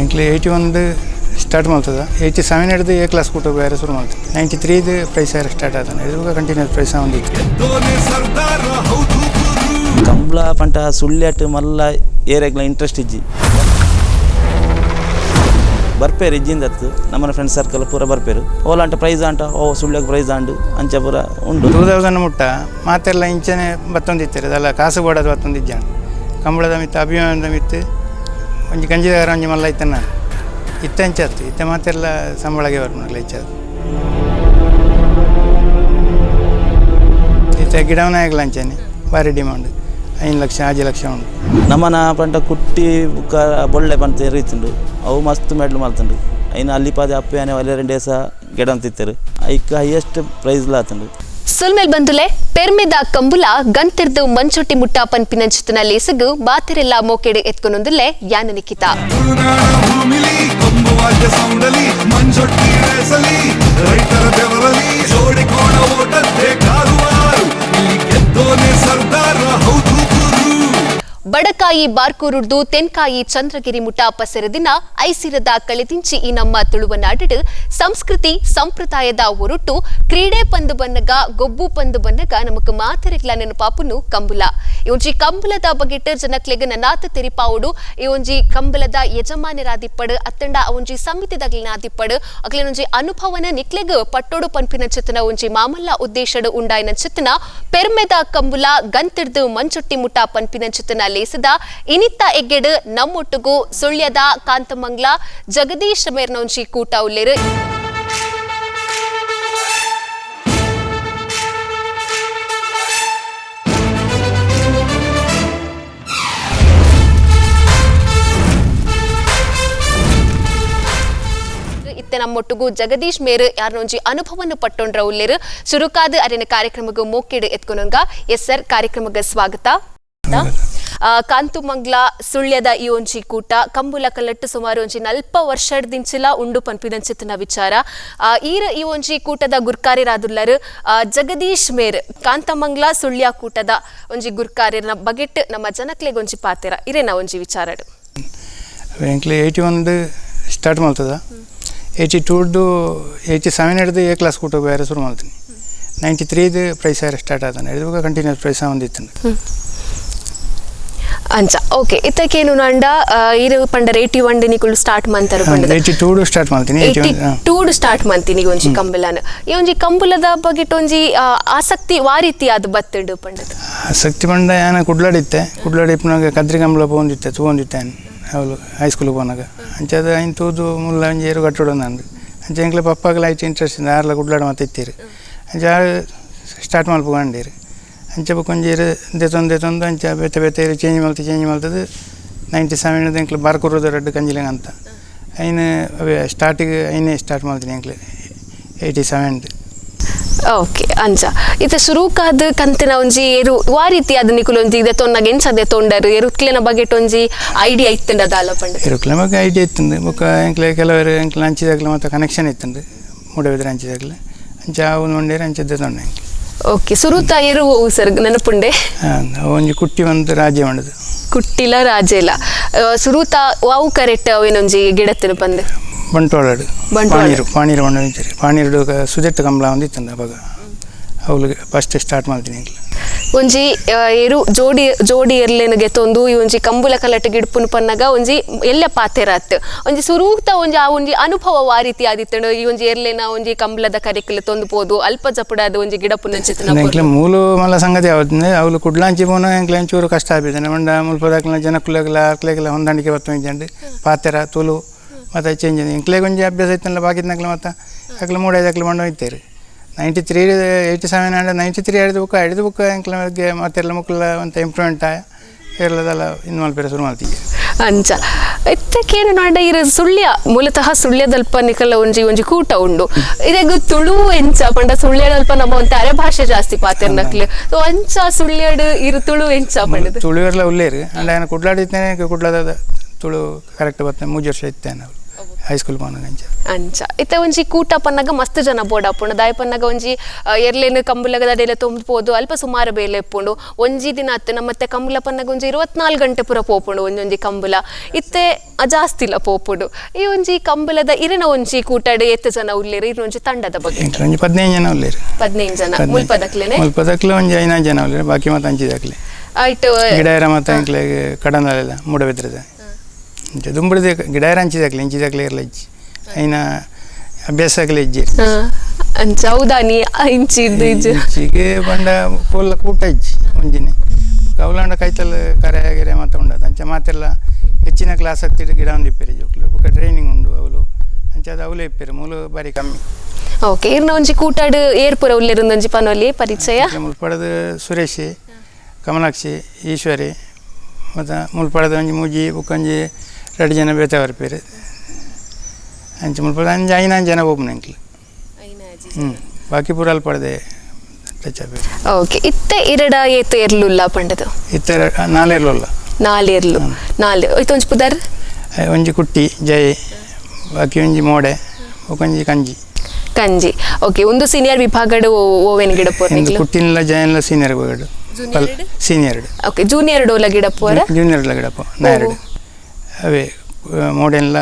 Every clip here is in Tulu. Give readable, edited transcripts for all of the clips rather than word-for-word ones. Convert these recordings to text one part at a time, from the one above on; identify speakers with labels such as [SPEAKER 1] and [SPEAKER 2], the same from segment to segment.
[SPEAKER 1] ಎಂಕ್ಲೆ 81 start ಮಾಡ್ತದ. 87 ಹಿಡಿದು ಎ ಕ್ಲಾಸ್ ಕೂಟ ಬೇರೆ ಶುರು ಮಾಡ್ತದೆ. 93 ಪ್ರೈಸ್ ಯಾರು ಸ್ಟಾರ್ಟ್ ಆದ, ಇದು ಕಂಟಿನ್ಯೂಸ್ ಪ್ರೈಸ್ ಒಂದಿತ್ತು.
[SPEAKER 2] ಕಂಬ್ಳ ಪಂಟ ಸುಳ್ಯಾಟ್ ಮಲ್ಲ ಏರಿಯಾಗ್ಲ ಇಂಟ್ರೆಸ್ಟ್ ಇಜ್ಜಿ ಬರ್ಪೇರು ಇಜ್ಜಿಂದತ್ತು. ನಮ್ಮನ ಫ್ರೆಂಡ್ ಸರ್ಕಲ್ ಪೂರ ಬರ್ಪೇರು. ಓಲ ಅಂಟ ಪ್ರೈಸ್ ಅಂಟ, ಓ ಸುಳ್ಯಾಗ ಪ್ರೈಸ್ ಆಂಡು ಅಂಚ ಪೂರ ಉಂಡು.
[SPEAKER 1] 2000 ಮುಟ್ಟ ಮಾತೆಲ್ಲ ಇಂಚನೆ ಬತ್ತೊಂದಿತ್ತಾರೆ. ಅದೆಲ್ಲ ಕಾಸು ಬೋಡದು ಬತ್ತೊಂದಿಜ್ಜಾಂಡು. ಕಂಬಳದ ಮಿತ್ತು ಅಭಿಮಾನದ ಮಿತ್ತು ಒಂಜಿ ಗಂಜಿದಾರ ಒಂಜಿ ಮಲ್ಲ ಇತ್ತ ನಾನು ಇತ್ತ ಅಂಚಾತು. ಇತ್ತ ಮಾತೆಲ್ಲ ಸಂಬಳಗೆ ಬರ್ಪುನಲ್ಲ ಇಚ್ಚಾದು. ಇತ್ತ ಗಿಡವನಾಗಲ ಅಂಚನೆ ಭಾರಿ ಡಿಮಾಂಡ್, 5 ಲಕ್ಷ 6 ಲಕ್ಷ ಉಂಟು.
[SPEAKER 2] ನಮ್ಮನ ಪಂಟ ಕುಟ್ಟಿ ಬುಕ್ಕ ಬೊಳ್ಳೆ ಪಂತ ರೀತುಂಡು. ಅವು ಮಸ್ತ್ ಮೆಡ್ಲು ಮಲ್ತುಂಡು. ಐನ ಅಲ್ಲಿಪಾದೆ ಅಪ್ಪೆ ಆನೆ ಒಲೆ ರೆಂಡೇಸ ಗೆಡಂತಿತ್ತರು. ಐಕ್ ಹೈಯೆಸ್ಟ್ ಪ್ರೈಸ್ಲ ಆತುಂಡು.
[SPEAKER 3] ಸುಲ್ಮೇಲ್ ಬಂದುಲೆ, ಪೆರ್ಮೆದ ಕಂಬುಲ ಗಂತಿರ್ದು ಮಂಚೊಟ್ಟಿ ಮುಟ್ಟ ಪನ್ಪಿನಂಚಿತನ ಲೇಸಗು ಬಾತೆರೆಲ್ಲ ಮೋಕೆಡು ಎತ್ಕೊನೊಂದುಲ್ಲೆ ಯಾನ ನಿಖಿತ.
[SPEAKER 4] ಭೂಮಿಲಿ ಕೊಂಬು ವಾದ್ಯ ಸೌಂಡಲಿ, ಮಂಜೊಟ್ಟಿ ರೇಸಲಿ, ರೈತರ ಬೆವರಲಿ, ಜೋಡಿ ಕೋಣ ಓಟದ್ದೇ ಕಾರುವಾರು. ಇಲ್ಲಿ ಗೆದ್ದೋನೆ ಸರ್ದಾರ, ಹೌದು ಗುರು.
[SPEAKER 3] ಬಡಕಾಯಿ ಬಾರ್ಕೂರುಡ್ದು ತೆನ್ಕಾಯಿ ಚಂದ್ರಗಿರಿ ಮುಟ್ಟ ಪಸೆರದಿನ ಐಸಿರದ ಕಳೆದಿಂಚಿ ಈ ನಮ್ಮ ತುಳುವನಾಡು ಸಂಸ್ಕೃತಿ ಸಂಪ್ರದಾಯದ ಒರುಟು ಕ್ರೀಡೆ ಪಂದು ಬನ್ನಗ, ಗೊಬ್ಬು ಪಂದು ಬನ್ನಗ ನಮಕ್ ಮಾತೆರೆಗ್ಲ ನೆನಪಾಪುನು ಕಂಬುಲ. ಈ ಒಂಜಿ ಕಂಬುಲದ ಬಗೆಟ್ ಜನಕ್ಲೆಗ್ ನನಾತ್ ತೆರಿಪಾವುಡು ಈ ಒಂಜಿ ಕಂಬಲದ ಯಜಮಾನರಾದಿಪ್ಪಡು ಅತ್ತಂಡ ಆ ಒಂಜಿ ಸಮಿತಿದಗ್ಲಿನಾದಿಪ್ಪಡು ಅಕ್ಲೆನೊಂಜಿ ಅನುಭವನ ನಿಕ್ಲೆಗ್ ಪಟ್ಟೋಡು ಪನ್ಪಿನ ಚಿತ್ತನ ಒಂಜಿ ಮಾಮಲ್ಲ ಉದ್ದೇಶಡ್ ಉಂಡಾಯಿನ ಚಿತ್ತನ ಪೆರ್ಮೆದ ಕಂಬುಲ ಗಂತಿರ್ದು ಮಂಚೊಟ್ಟಿ ಮುಟ್ಟ ಪನ್ಪಿನ ಚಿತ್ತನ ಲೇಸದ ಇನಿತ್ತ ಎಗ್ಗೆಡ್ ನಮ್ಮೊಟ್ಟುಗು ಸುಳ್ಯದ ಕಾಂತಮಂಗ್ಲ ಜಗದೀಶ್ ಮೇರ್ನ ಒಂಜಿ ಕೂಟ ಉಲ್ಲೇರು. ಇತ್ತೆ ನಮ್ಮೊಟ್ಟುಗು ಜಗದೀಶ್ ಮೇರ್ ಯಾರನೊಂಜಿ ಅನುಭವವನ್ನು ಪಟ್ಟೊಂಡ್ರ ಉಲ್ಲೇರು. ಚುರುಕಾದ ಅರಿನ ಕಾರ್ಯಕ್ರಮಗ್ ಮೋಕೆಡ್ ಎತ್ಕೊನಂಗ. ಎಸ್ ಸರ್, ಕಾರ್ಯಕ್ರಮಕ್ಕೆ ಸ್ವಾಗತ. ಕಾಂತುಮಂಗ್ಲ ಸುಳ್ಯದ ಈ ಒಂಜಿ ಕೂಟ ಕಂಬುಲ ಕಲ್ಲಟ್ಟು ಸುಮಾರು ಒಂಜಿ ನಲ್ಪ ವರ್ಷದಿಂಚಿಲ ಉಂಡು ಪನ್ಪಿನಂಚಿತ್ತಿನ ವಿಚಾರ. ಈರ್ ಈ ಒಂಜಿ ಕೂಟದ ಗುರ್ಕಾರಿರಾದುಲ್ಲರು. ಜಗದೀಶ್ ಮೇರ್ ಕಾಂತಮಂಗ್ಲ ಸುಳ್ಯ ಕೂಟದ ಒಂಜಿ ಗುರ್ಕಾರಿನ ಬಗೆಟ್ ನಮ್ಮ ಜನಕ್ಲೆಗ್ ಒಂಜಿ ಪಾತೆರ ಇರೇನ ಒಂಜಿ ವಿಚಾರಡು.
[SPEAKER 1] ಎಂಕ್ಲೆ 81 ಸ್ಟಾರ್ಟ್ ಮಾಡ್ತದ. 82ಡ್ದು 87 ಹಿಡಿದು ಎ ಕ್ಲಾಸ್ ಕೂಟ ಬೇರೆ ಶುರು ಮಾಡ್ತೀನಿ. 93 ಪ್ರೈಸ್ ಯಾರು ಸ್ಟಾರ್ಟ್ ಆದ, ಇದು ಕಂಟಿನ್ಯೂಸ್ ಪ್ರೈಸ್ ಒಂದಿತ್ತು.
[SPEAKER 3] ಅಂಚ, ಓಕೆ. ಇತ್ತಕೇನು ನಂಡ ಇರು ಪಂಡರ್ 81 ನಿಕುಲು ಸ್ಟಾರ್ಟ್ ಮಂತರು ಪಂಡದ.
[SPEAKER 1] 82 ಸ್ಟಾರ್ಟ್ ಮಾಡ್ತೀನಿ, eighty
[SPEAKER 3] eighty
[SPEAKER 1] one
[SPEAKER 3] ಟೂಡ್ start ಮಂತೀನಿ. ಈ ಒಂಜಿ ಕಂಬುಲನ, ಈ ಒಂಜಿ ಕಂಬುಲದ ಬಗೆಟ್ ಒಂಜಿ ಆಸಕ್ತಿ ವಾ ರೀತಿ ಅದು ಬತ್ತುಂಡು ಪಂಡದು?
[SPEAKER 1] ಆಸಕ್ತಿ ಪಂಡ ಯಾನ ಕುಡ್ಲಾಡಿತ್ತೆ. ಕುಡ್ಲಾಡಿ ಇಪ್ಪನಾಗ ಕದ್ರಿ ಕಂಬಳ ಪೋಂದಿತ್ತೆ, ತೂವೊಂದಿತ್ತೆ ಅವಳು ಹೈಸ್ಕೂಲಿಗೆ ಪೋನಾಗ. ಅಂಚದ ಐನ್ ತೂದು ಮುಲ್ಲ ಒಂಜಿ ಏರು ಕಟ್ಟೋಡು ನಂದು. ಅಂಚ ಎಂಕ್ಲೆ ಪಪ್ಪಾಗಲ ಐಟ್ ಇಂಟ್ರೆಸ್ಟ್ ಇಂದ ಆರ್ಲ ಕುಡ್ಲಾಡ ಮತ್ತೆ ಇತ್ತೀರು. ಅಂಚ ಸ್ಟಾರ್ಟ್ ಮಲ್ಪು ಅಂಡೀರು. ಅಂಚ ಬೊಕ ಒಂಜಿ ಏರು ದೆತೊಂದು ದೆತೊಂದು ಅಂಚ ಬೇತೆ ಬೇತೆ ಏರು ಚೇಂಜ್ ಮಲ್ತು ಚೇಂಜ್ ಮಲ್ತದು 97 ಎಂಕ್ಲೆ ಬಾರ್ಕೂರದ ರಡ್ಡ್ ಕಂಜಿಲೆಂಗ್ ಅಂತ ಐನ್ ಅವೇ ಸ್ಟಾರ್ಟಿಗೆ ಐನೇ ಸ್ಟಾರ್ಟ್ ಮಲ್ತೀನಿ ಎಂಕ್ಲೆ 87.
[SPEAKER 3] ಓಕೆ, ಅಂಚ. ಇತ್ತೆ ಸುರೂಕಾದ್ ಕಂತಿನ ಒಂಜಿ ಏರು ವಾ ರೀತಿ ಅದು ನಿಕುಲು ಒಂಜಿ ಇದೆ ತೊನ್ನಾಗ ಎಂಚ ಅದೇ ತೊಂಡರು? ಎರುಕ್ಲೆನ ಬಗೆಟ್ ಒಂಜಿ ಐಡಿಯಾ ಇತ್ತುಂಡ ದಾಲ ಪಂಡ?
[SPEAKER 1] ಎರುಕ್ಲೆ ಬಗ್ಗೆ ಐಡಿಯಾ ಇತ್ತಂದು. ಬೊಕ್ಕ ಎಂಕ್ಲೆ ಕೆಲವರು ಎಂಕ್ಲೆ ಅಂಚಿದಾಗ್ಲೆ ಮತ್ತೆ ಕನೆಕ್ಷನ್ ಇತ್ತಂದು, ಮೂಡಬಿದ್ರೆ ಅಂಚಿದಾಗ್ಲೆ. ಅಂಚ ಅವು ಒಂಡೇರು ಅಂಚ ತೊಂಡೆ ಎಂಕ್ಲೆ.
[SPEAKER 3] ಓಕೆ, ಸುರೂತ ಏರು ಸರ್ ನೆನಪುಂಡೆ?
[SPEAKER 1] ಒಂಜಿ ಕುಟ್ಟಿ ಒಂದು ರಾಜ್ಯ ಮಾಡೋದು.
[SPEAKER 3] ಕುಟ್ಟಿಲ ರಾಜೇಲ. ಸುರೂತ ವಾವು ಕರೆಕ್ಟ್ ಅವೇನೊಂಜಿ ಗಿಡತ್ತಿನ ಪಂದ್?
[SPEAKER 1] ಬಂಟ್ವಾಳಡು.
[SPEAKER 3] ಬಂಟ್ವಾಳ.
[SPEAKER 1] ಪಾಣೀರು, ಪಾಣೀರು ಮಂಡ ಪಾಣೀರು ಸುಜೆಟ್ ಕಂಬಳ ಒಂದು ಇತ್ತಂದು ಅವಾಗ. ಅವ್ಲಿಗೆ ಫಸ್ಟ್ ಸ್ಟಾರ್ಟ್ ಮಾಡ್ತೀನಿ ಎಂಕ್ಲೆ.
[SPEAKER 3] ಒಂಜಿ ಏರು ಜೋಡಿ ಜೋಡಿ ಎರ್ಲೆನ್ ಗೆತೊಂದು ಈ ಒಂಜಿ ಕಂಬುಲ ಕಲಟ್ ಗಿಡ್ಪುನ್ ಪನ್ನಗ ಒಂಜಿ ಎಲ್ಲ ಪಾತೆರಾತ್. ಒಂಜಿ ಸುರೂತ ಒಂಜಿ ಆ ಒಂಜಿ ಅನುಭವ ವಾ ರೀತಿ ಆದಿತ್ತಂಡು? ಈ ಒಂಜಿ ಎರ್ಲೆನ ಒಂಜಿ ಕಂಬಳದ ಕರೆಕ್ಲ್ ತೊಂದು ಪೋದು ಅಲ್ಪ ಜಪುಡಾದ ಒಂಜಿ ಗಿಡಪುನಂಚಿತ್ತಿನ?
[SPEAKER 1] ಎಂಕ್ಲೆ ಮೂಲು ಮಲ್ಲ ಸಂಗತಿ ಯಾವ್ದು, ಅವ್ಲು ಕುಡ್ಲಾಂಚಿ ಪೋನ ಎಂಕ್ಲೆ ಒಂಚೂರು ಕಷ್ಟ ಆಪಿದ್ದಾನೆ. ಮಂಡ ಮುಲ್ಪದಾಕ್ಲ ಜನಕ್ಕುಲೆಗ್ಲ ಅಕ್ಲೆಗ್ಲ ಹೊಂದಾಣಿಕೆ ಬತ್ತು ಇಂಜಂಡು ಪಾತೆರ ತುಳು ಮತ್ತು ಚೇಂಜ್. ಎಂಕ್ಲೆಗ್ ಒಂಜಿ ಅಭ್ಯಾಸ ಇತ್ತಲ್ಲ, ಬಾಕಿದ್ನಕ್ಲೆ ಮತ್ತು ಅಕ್ಲೆ ಮೂಡೈದು ಮಂಡ ಇತ್ತೇರು. 93 87 and 93 ಹಿಡಿದು ಬುಕ್ಕ ಹಿಡಿದು ಬುಕ್ಕ ಎಂಕ್ಲೆ ಬಗ್ಗೆ ಮತ್ತೆಲ್ಲ ಮುಕ್ಕಲ ಅಂತ ಇಂಪ್ರೂವ್ಮೆಂಟ್ ಆಯ ಕೇರಳದಲ್ಲ ಇನ್ನು ಮಲ್ಪೆರೆ ಶುರು ಮಾಡ್ತೀವಿ.
[SPEAKER 3] ಅಂಚ. ಇತ್ತಕ್ಕೇನು ನಾಡ ಇರ ಸುಳ್ಯ, ಮೂಲತಃ ಸುಳ್ಯದಲ್ಪ ನಿಕಲ ಒಂಜಿ ಒಂಜಿ ಕೂಟ ಉಂಡು. ಇದೆಗ್ ತುಳು ಎಂಚ ಪಂಡ ಸುಳ್ಯದಲ್ಪ ನಮ್ಮ ಒಂತೆ ಅರೆ ಭಾಷೆ ಜಾಸ್ತಿ ಪಾತೆರ್ನಕ್ಲೆ. ಸೊ ಅಂಚ ಸುಳ್ಯಡ್ ಇರು ತುಳು ಎಂಚ ಪಂಡದು?
[SPEAKER 1] ತುಳುವೆರ್ಲ ಉಲ್ಲೇರು. ಅಂಡ್ ఆయన ಕುಡ್ಲಾಡಿತ್ತೇನೆ, ಕುಡ್ಲದ ತುಳು ಕರೆಕ್ಟ್ ಬರ್ತೇನೆ. 3 ವರ್ಷ ಇತ್ತೇನೆ ಅವರು High school ಪೋನಾಗ ಅಂಚ.
[SPEAKER 3] ಅಂಚ ಇತ್ತೆ ಒಂಜಿ ಕೂಟ ಪನ್ನಗ ಮಸ್ತ್ ಜನ ಬೋಡಾಪುಂಡು. ದಾಯ ಪನ್ನಗ ಒಂಜಿ ಎರ್ಲೇನು ಕಂಬುಲಗ ದಡೆಲೆ ತೊಂಬ್ ಪೋದು ಅಲ್ಪ ಸುಮಾರು ಬೇಲೆ ಇಪ್ಪುಂಡು. ಒಂಜಿ ದಿನ ಅತ್ತೆ ನಮ್ಮತ್ತೆ ಕಂಬುಲ ಪನ್ನಗ ಒಂಜಿ 24 ಗಂಟೆ ಪೂರ ಪೋಪುಂಡು ಒಂಜೊಂಜಿ ಕಂಬುಲ. ಇತ್ತೆ ಜಾಸ್ತಿ ಇಲ್ಲ ಪೋಪುಂಡು. ಈ ಒಂಜಿ ಕಂಬುಲದ ಇರನ ಒಂಜಿ ಕೂಟಡ್ ಎತ್ತು ಜನ ಉಲ್ಲೇರು ಇರ ಒಂಜಿ ತಂಡದ ಬಗ್ಗೆ?
[SPEAKER 1] ಒಂಜಿ 15 ಜನ ಉಲ್ಲೇರು.
[SPEAKER 3] 15 ಜನ ಮುಲ್ಪದಕ್ಲೆನೆ?
[SPEAKER 1] ಮುಲ್ಪದಕ್ಲೆ ಒಂಜಿ 5 ಜನ ಉಲ್ಲೇರು, ಬಾಕಿ ಮಾತ ಅಂಚಿದಕ್ಲೆ.
[SPEAKER 3] ಆಯ್ತು.
[SPEAKER 1] ಗಿಡಾಯರ ಮಾತ ಎಂಕ್ಲೆಗ್ ಕಡನಲೆಲ್ಲ ಮೂಡಬಿದ್ರದ ಅಂಚ ದುಂಬುಡ್ದು ಗಿಡಾಯರ ಅಂಚಿದಕ್ಲೆ ಇಂಚಿದಕ್ಲೆ ಇರ್ಲ ಇಜ್ಜಿ ಐನ ಅಭ್ಯಾಸ ಆಗ್ಲೆ ಇಜ್ಜಿ.
[SPEAKER 3] ಅಂಚ ಹೌದಾನಿ ಇಂಚಿ ಇದ್ದು ಇಜ್ಜಿ
[SPEAKER 1] ಇಂಚಿಗೆ ಪಂಡ ಪೋಲ್ಲ ಕೂಟ ಇಜ್ಜಿ ಒಂಜಿನೆ ಕೌಲಾಂಡ ಕೈತಲ್ ಕರೆ ಗಿರೆ ಮಾತ ಉಂಡದು ಅಂಚ ಮಾತೆಲ್ಲ ಹೆಚ್ಚಿನ ಕ್ಲಾಸ್ ಆಗ್ತಿದ್ದು ಗಿಡ ಒಂದು ಇಪ್ಪೇರು ಜೋಕ್ಲು ಬೊಕ ಟ್ರೈನಿಂಗ್ ಉಂಡು ಅವಳು ಅಂಚ ಅದು ಅವಲೇ ಇಪ್ಪೇರು ಮೂಲು ಬಾರಿ ಕಮ್ಮಿ.
[SPEAKER 3] ಓಕೆ. ಇರ್ನ ಒಂಜಿ ಕೂಟಾಡು ಏರ್ಪುರ ಉಲ್ಲೇರುಂದು ಒಂಜಿ ಪನೊಲಿ ಪರಿಚಯ?
[SPEAKER 1] ಮುಲ್ಪಡದ ಸುರೇಶ್, ಕಮಲಾಕ್ಷಿ, ಈಶ್ವರಿ ಮತ್ತು ಮುಲ್ಪಡದ ಒಂಜಿ ಮೂಜಿ ಬೊಕ್ಕ ಒಂಜಿ 2 ಜನ ಬೇತೆ ಬರ್ಪೇರು. ಅಂಚ ಮುಲ್ಪದ ಅಂಚ 5 ಜನ ಪೋಪುನ ಎಂಕ್ಲು. ಬಾಕಿ ಪೂರ ಅಲ್ಪಡದೆ ಟಚ್ ಆಪೇರು.
[SPEAKER 3] ಓಕೆ. ಇತ್ತೆ ಇರಡ ಏತು ಎರ್ಲುಲ್ಲ ಪಂಡದು?
[SPEAKER 1] ಇತ್ತೆ 4 ಎರ್ಲುಲ್ಲ.
[SPEAKER 3] 4 ಎರ್ಲು. 4 ಇತ್ತೆ ಒಂಜಿ ಪುದರ್?
[SPEAKER 1] ಒಂಜಿ ಕುಟ್ಟಿ ಜಯ, ಬಾಕಿ ಒಂಜಿ ಮೋಡೆ, ಒಂಜಿ ಕಂಜಿ.
[SPEAKER 3] ಕಂಜಿ. ಓಕೆ. ಒಂದು ಸೀನಿಯರ್ ವಿಭಾಗಡು ಓವೆನ್ ಗಿಡಪೋರ್?
[SPEAKER 1] ಕುಟ್ಟಿನ್ಲ ಜಯನ್ಲ ಸೀನಿಯರ್ ವಿಭಾಗಡು. Senior.
[SPEAKER 3] Okay. Junior ಡೋಲ ಗಿಡಪೋರ?
[SPEAKER 1] Junior ಗಿಡಪ್ಪ ನಾಯರ್ಡು. ಅವೇ ಮೋಡೆನ್ಲ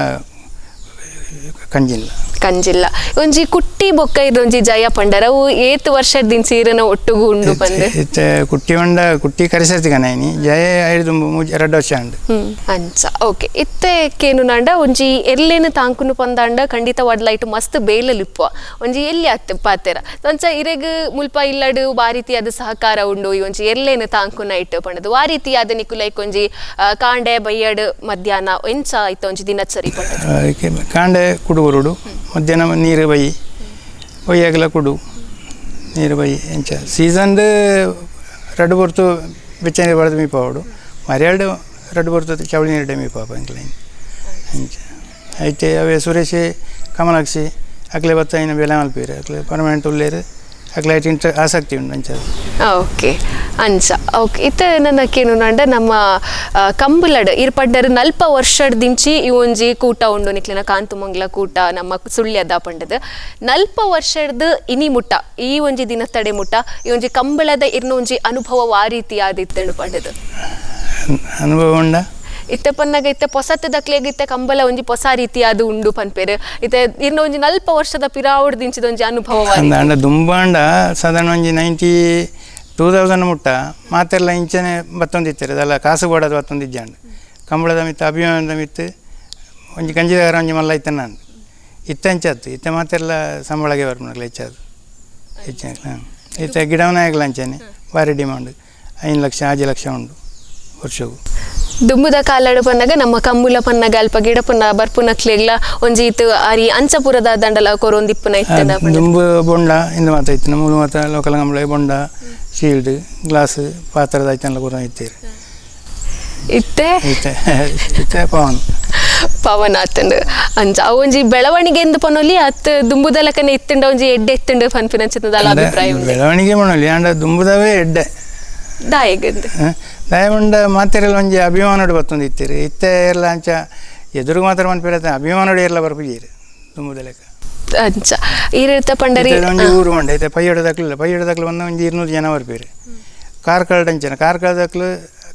[SPEAKER 1] ಕಂಜಿಲ್ಲ.
[SPEAKER 3] ಕಂಜಿಲ್ಲ. ಒಂಜಿ ಕುಟ್ಟಿ ಬೊಕ್ಕ ಒಂಜಿ ಜಯ ಪಂಡರ ಅವು ಏತ್ ವರ್ಷದ ದಿನ ಇರನ ಒಟ್ಟುಗು ಉಂಡು ಪಂದ್?
[SPEAKER 1] ಇತ್ತೆ ಕುಟ್ಟಿ ಪಂಡ ಕುಟ್ಟಿ ಕರಿಸರ್ತಿ ಕನಾಯಿನಿ ಜಯ ಐದು 2 ವರ್ಷ ಉಂಡು.
[SPEAKER 3] ಅಂಚ. ಓಕೆ. ಇತ್ತೆ ಕೇನು ನಾಂಡ ಒಂಜಿ ಎಲ್ಲೇನು ತಾಂಕುನು ಪಂದಾಂಡ ಖಂಡಿತವಾದ ಲೈಟ್ ಮಸ್ತ್ ಬೇಲಲಿಪ್ಪ ಒಂಜಿ ಎಲ್ಲಿ ಅತ್ತೆ ಪಾತೆರ ಅಂಚ ಇರೆಗ್ ಮುಲ್ಪ ಇಲ್ಲಡು ವಾ ರೀತಿಯಾದ ಸಹಕಾರ ಉಂಡು ಈ ಒಂಜಿ ಎಲ್ಲೇನು ತಾಂಕುನ ಇಟ್ಟು ಪಂಡದು ವಾ ರೀತಿಯಾದ ನಿಕುಲೈಕ್ ಒಂಜಿ ಕಾಂಡೆ ಬಯ್ಯಡು ಮಧ್ಯಾಹ್ನ ಎಂಚ ಇತ್ತ ಒಂಜಿ ದಿನಚರಿ ಪಂಡದು?
[SPEAKER 1] ಕಾಂಡೆ ಕುಡುಗುರುಡು, ಮಧ್ಯಾಹ್ನ ನೀರು ಬೈ ಬೊಯ್ಯಾಗಲ ಕುಡು ನೀರು ಬೈ ಎಂಚ ಸೀಸನ್ದು ರಡ್ಡು ಬೊರ್ತು ಬೆಚ್ಚ ನೀರು ಬಡ್ದು ಮೀಪಾವಡು ಮರ್ಯಾಡು ರಡ್ಡು ಬೊರ್ತು ಚವಳಿ ನೀರು ಮೀಪಾಪ ಎಂಕ್ಲೈನ್ ಅಂಚ. ಐತೆ ಅವೇ ಸುರೇಶ್ ಕಮಲಾಕ್ಷಿ ಅಕ್ಲೆ ಬತ್ತ ಐನ ಬೇಲೆ ಮಲ್ಪೇರು ಅಕ್ಲೆ ಪರ್ಮನೆಂಟ್ ಉಲ್ಲೇರು ಅಕ್ಲೆ ಐಟ್ ಇಂಟ್ರ ಆಸಕ್ತಿ ಉಂಡು ಅಂಚ.
[SPEAKER 3] ಓಕೆ. ಅಂಚ. ಓಕೆ. ಇತ್ತೆ ನನಕೇನು ನಾಂಡ ನಮ್ಮ ಕಂಬುಲಡ್ ಇರ್ ಪಂಡರ್ 40 ವರ್ಷದ ದಿಂಚಿ ಈ ಒಂಜಿ ಕೂಟ ಉಂಡು ನಿಕ್ಲೆನ ಕಾಂತುಮಂಗ್ಲ ಕೂಟ ನಮ್ಮ ಸುಳ್ಯದ ಪಂಡದು 40 ವರ್ಷದ ಇನಿ ಮುಟ್ಟ ಈ ಒಂಜಿ ದಿನ ತಡೆ ಮುಟ್ಟ ಈ ಒಂಜಿ ಕಂಬಳದ ಇರ್ನ ಒಂಜಿ ಅನುಭವ ವಾ ರೀತಿ ಆದಿತ್ತಂಡು ಪಂಡದು?
[SPEAKER 1] ಅನುಭವ ಉಂಡ
[SPEAKER 3] ಇತ್ತೆ ಪನ್ನಗ ಇತ್ತೆ ಪೊಸತ್ತದಕ್ಲೆಗ್ ಇತ್ತೆ ಕಂಬಳ ಒಂಜಿ ಪೊಸ ರೀತಿಯಾದ ಉಂಡು ಪನ್ಪೇರು ಇತ್ತೆ ಇರ್ನ ಒಂಜಿ 40 ವರ್ಷದ ಪಿರಾವುಡ್ ದಿಂಚಿದ ಒಂಜಿ ಅನುಭವ
[SPEAKER 1] ಅಂಡ ದುಂಬಾಂಡ ಸಾಧಾರಣ ಒಂಜಿ 92,000 ಮುಟ್ಟ ಮಾತೆಲ್ಲ ಇಂಚನೆ ಬತ್ತೊಂದಿತ್ತಾರೆ ಅದಲ್ಲ ಕಾಸು ಬೋಡದು ಬತ್ತೊಂದಿಜ್ಜಾಂಡ್ ಕಂಬಳದ ಮಿತ್ತು ಅಭಿಮಾನದ ಮಿತ್ತು ಒಂಜಿ ಗಂಜಿದಾರ ಒಂಜಿ ಮಲ್ಲ ಇತ್ತೆ ನಾನು ಇತ್ತೆ ಅಂಚಾತು ಇತ್ತೆ ಮಾತೆಲ್ಲ ಸಂಬಳಗೆ ಬರ್ಪುನಕ್ಲೆ ಹೆಚ್ಚಾದು ಹೆಚ್ಚಿನ ಇತ್ತೆ ಗಿಡವನಾಗಲ ಅಂಚನೆ ಭಾರಿ ಡಿಮಾಂಡ್ 5 ಲಕ್ಷ 5 ಲಕ್ಷ ಉಂಡು ವರ್ಷಗೂ.
[SPEAKER 3] ದುಂಬುದ ಕಾಲಡು ಪನ್ನಗ ನಮ್ಮ ಕಂಬುಲ ಪನ್ನಗ ಅಲ್ಪ ಗಿಡಪುನ ಬರ್ಪುನಕ್ಲೆಗ್ಲ ಒಂಜಿ ಇತ್ತು ಅರಿ ಅಂಚಪುರದ ದಂಡಲ ಕೊರೊಂದಿಪ್ಪುನ ಇತ್ತೆ
[SPEAKER 1] ದುಂಬು ಬೊಂಡ ಇಂದು ಮಾತ ಇತ್ತು ನಮ್ಮ ಮಾತ ಲೋಕಲ್ ಕಂಬಳ ಬೊಂಡ ಶೀಲ್ಡ್ ಗ್ಲಾಸ್ ಪಾತ್ರದ ಐತನ್ಲ ಕೊರೊಂದು ಇತ್ತೀರಿ.
[SPEAKER 3] ಇತ್ತೆ
[SPEAKER 1] ಇತ್ತೆ ಇತ್ತೆ ಪವನ್
[SPEAKER 3] ಪವನ್ ಆತಂಡು. ಅಂಚ ಅವು ಒಂಜಿ ಬೆಳವಣಿಗೆ ಎಂದು ಪನೊಲಿ ಅತ್ ದುಂಬುದಲಕನೆ ಇತ್ತಂಡ ಒಂಜಿ ಎಡ್ಡೆ ಇತ್ತಂಡು ಪನ್ಪಿನಂಚಿನ ಅಭಿಪ್ರಾಯ ಉಂಡು.
[SPEAKER 1] ಬೆಳವಣಿಗೆ ಪನೊಲಿ ಆಂಡ ದುಂಬುದವೇ ಎಡ್ಡೆ
[SPEAKER 3] ದಾಯಗಂದು
[SPEAKER 1] ದಯಮಂಡ ಮಾತೆರೆಲ್ಲ ಒಂಜಿ ಅಭಿಮಾನೋಡು ಬತ್ತೊಂದು ಇತ್ತೀರಿ ಇತ್ತೆ ಎಲ್ಲ ಅಂಚ ಎದುರು ಮಾತ್ರ ಮನ್ಪಿರತ್ತೆ ಅಭಿಮಾನೋಡು ಎಲ್ಲ ಬರ್ಪುಜೀರು ದುಂಬುದ ಲೆಕ್ಕ.
[SPEAKER 3] ಅಂಚ ಈ ರೀತಿ ಪಂಡರಿ
[SPEAKER 1] ಒಂಜಿ ಊರು ಮಂಡೆ ಇತ್ತೆ ಪೈಯಡು ದಕ್ಲಿಲ್ಲ ಪೈಯಡು ದಕ್ಲು ಬಂದ ಒಂಜಿ 200 ಜನ ಬರ್ಪೀರು. ಕಾರ್ಕಳ ಅಂಚನ ಕಾರ್ಕಳ ದಕ್ಲು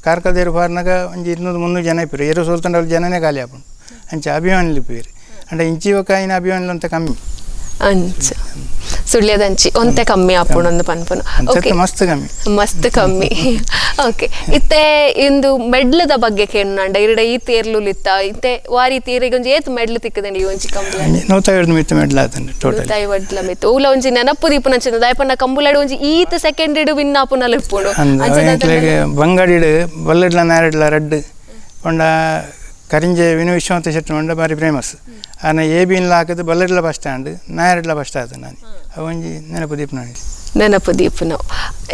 [SPEAKER 1] ಕಾರ್ಕಳ ಏರು ಬಾರ್ನಾಗ ಒಂಜಿ 200-300 ಜನ ಇಪ್ಪೀರು ಏರು ಸೋಲ್ತಂಡ ಜನನೇ ಖಾಲಿ ಆಪುಂಡು ಅಂಚ ಅಭಿಮಾನಿಲು ಇಪ್ಪೀರು ಅಂಡ ಇಂಚಿ ಬೊಕ್ಕ ಐನ ಅಭಿಮಾನಿಲು ಅಂತ ಕಮ್ಮಿ.
[SPEAKER 3] ಅಂಚ ಸುಳ್ಯದಂಚಿ ಒಂತೆ ಕಮ್ಮಿ ಆಪುಂಡು ಒಂದು ಪನ್ಪುನು. ಓಕೆ.
[SPEAKER 1] ಮಸ್ತ್ ಕಮ್ಮಿ
[SPEAKER 3] ಮಸ್ತ್ ಕಮ್ಮಿ. ಓಕೆ. ಇತ್ತೆ ಇಂದು ಮೆಡ್ಲದ ಬಗ್ಗೆ ಕೇಳುನಾಂಡ ಇರಡ ಈ ತೇರ್ಲುಲಿತ್ತ ಇತ್ತೆ ವಾರಿ ತೀರಿಗೆ ಒಂಜಿ ಏತ್ ಮೆಡ್ಲು ತಿಕ್ಕದಂడి ಈ ಒಂಜಿ ಕಂಬುಲ?
[SPEAKER 1] 150 ಮಿತ್ತು ಮೆಡ್ಲ ಆತಂಡು ಟೋಟಲ್.
[SPEAKER 3] 150 ಮಿತ್ತು ಉಲ ಒಂಜಿ ನೆನಪು ದೀಪುನಂಚಿನ ದಾಯಪನ್ನ ಕಂಬುಲಡು ಒಂಜಿ ಈತ್ ಸೆಕೆಂಡ್ ಇಡು ವಿನ್ ಆಪುನಲ ಇಪ್ಪುಂಡು.
[SPEAKER 1] ಬಂಗಾಡಿಡು ಬಲ್ಲೆಡ್ಲ ನಾರೆಡ್ಲ ರಡ್ಡು ಪಂಡ ಕರಿಂಜೆ ವಿನು ವಿಶ್ವನಾಥ ಶೆಟ್ಟಿ ಮಂಡ ಬಾರಿ ಫೇಮಸ್ ಆನ ಎ ಬಿನ್ಲ ಹಾಕಿದ್ದು ಬಲ್ಲೆಡ್ಲ ಬಸ್ ಸ್ಟ್ಯಾಂಡ್ ನಾಯರೆಡ್ಲ ಬಸ್ ಸ್ಟ್ಯಾಂಡ್ ನಾನು ಅವು ಒಂಜಿ ನೆನಪು ದೀಪನ
[SPEAKER 3] ನೆನಪು ದೀಪನ.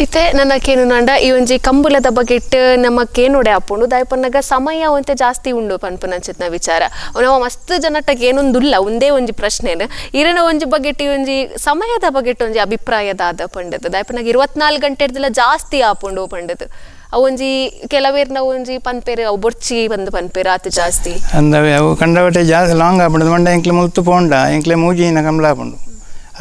[SPEAKER 3] ಇತ್ತೆ ನನಕೇನು ನಾಂಡ ಈ ಒಂಜಿ ಕಂಬುಲದ ಬಗೆಟ್ ನಮಕೇನೋಡೆ ಆಪುಂಡು ದಾಯಪನ್ನಗ ಸಮಯ ಒಂತೆ ಜಾಸ್ತಿ ಉಂಡು ಪನ್ಪುನಂಚಿನ ವಿಚಾರ ನಾವು ಮಸ್ತ್ ಜನಟಕ್ಕೆ ಏನೊಂದುಲ್ಲ ಒಂದೇ ಒಂಜಿ ಪ್ರಶ್ನೆನು ಇರನ ಒಂಜಿ ಬಗೆಟ್ ಈ ಒಂಜಿ ಸಮಯದ ಬಗೆಟ್ ಒಂಜಿ ಅಭಿಪ್ರಾಯದಾದ ಪಂಡದು ದಾಯಪನ್ನಗ 24 ಗಂಟೆ ಜಾಸ್ತಿ ಆಪುಂಡು ಪಂಡದು ಅವೊಂಜಿ ಕೆಲವೇರ್ನ ಒಂಜಿ ಪನ್ಪೇರು ಅವು ಬೊರ್ಚಿ ಬಂದು ಪನ್ಪೇರು ಆತು ಜಾಸ್ತಿ
[SPEAKER 1] ಅಂದವೆ ಅವು ಕಂಡಬಟ್ಟೆ ಜಾಸ್ತಿ ಲಾಂಗ್ ಆಪುಂಡು. ಮಂಡ ಎಂಕ್ಲೆ ಮುಲ್ತು ಪೋಂಡ ಎಂಕ್ಲೆ ಮೂಜಿನ ಕಂಬಳ ಆಪುಂಡು.